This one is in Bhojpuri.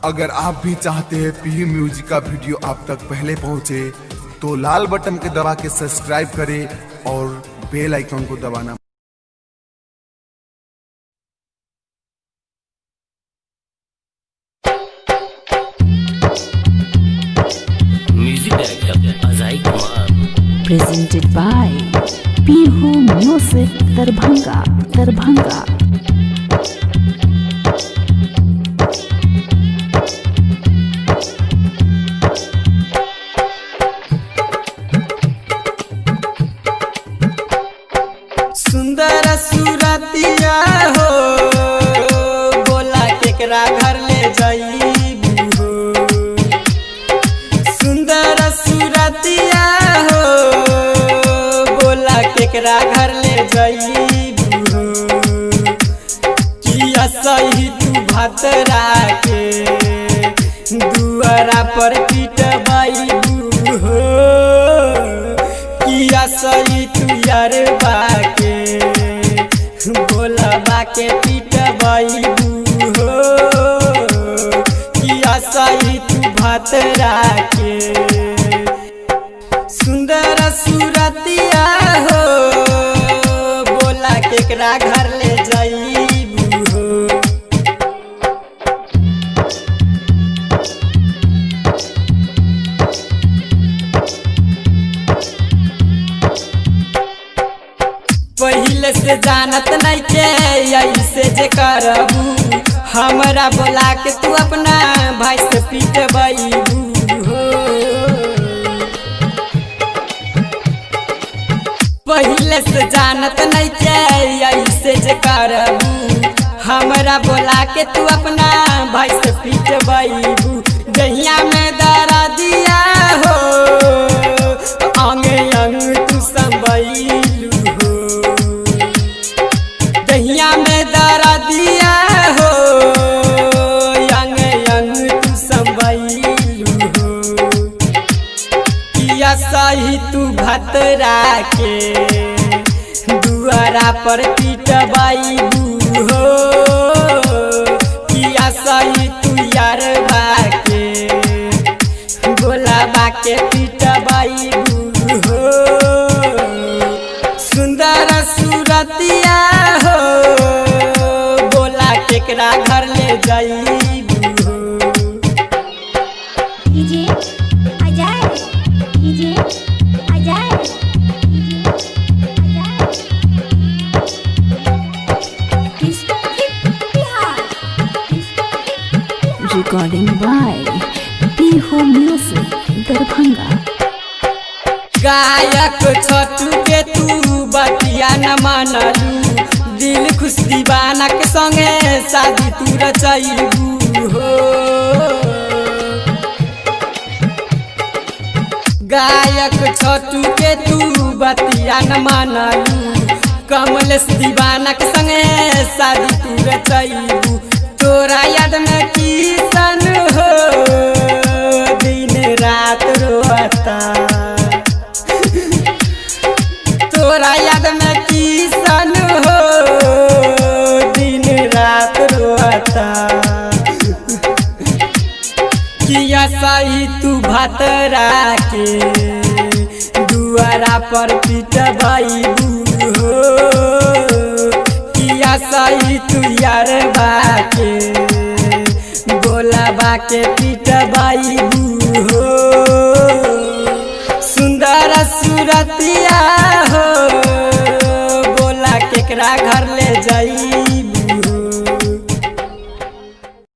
अगर आप भी चाहते हैं पी म्यूजिक का वीडियो आप तक पहले पहुंचे, तो लाल बटन के दबा के सब्सक्राइब करें और बेल आइकन को दबाना। Music director Ajay Kumar. Presented by Pihu Music Darbhanga, Darbhanga. सुंदर सुरतिया हो, बोला केकरा घर ले जईबू हो। सुंदर सुरतिया हो, बोला केकरा घर ले जईबू हो। किया सही तू भतरा के दुआरा पर पिटबैबू हो। किया सही तू यार बाके बोला बाके पिटबैबू हो। किया सही तू भतरा के सुंदर सुरतिया हो, बोला केकरा घर ले जईबू हो। पहिले से जानत नहीं के ऐसे जे करबू, हमरा बोला के तू अपना भाई से पिटबैबू हो। पहिले से जानत नहीं के ऐसे जे करबू, हमरा बोला के तू अपना भाई से पिटबैबू। दहिया में दरा दिया हो, अंग अंग तू संबैलू हो। दहिया में दरा दिया हो, अंग अंग तू संबैलू हो। किया सही तू भतरा के दुआरा पर पिटबैबू हो। किया सही तू यार बाके गोला बाके पिटबैबू हो। सुंदर सुरतिया हो, बोला केकरा घर ले जईबू हो। DJ Ajay, DJ Ajay, DJ Ajay. Bihar. Recording by Pihu Music Darbhanga. गायक छतु के तू बतिया न मानलू, दिल खुश दीवाना के संगे शादी तू रचैबू हो। गायक छतु के तू बतिया न मानलू, कमलेश दीवाना के संगे शादी तू रचैबू। तोरा याद में किसन हो दिन रात रोता, तोरा याद में किसन हो दिन रात रोता। किया सही तू भतरा के दुआरा पर पिटबैबू हो। किया सही तू यार बाके गोला बाके पिटबैबू हो। सुंदर सुरतिया हो, बोला केकरा घर ले जईबू।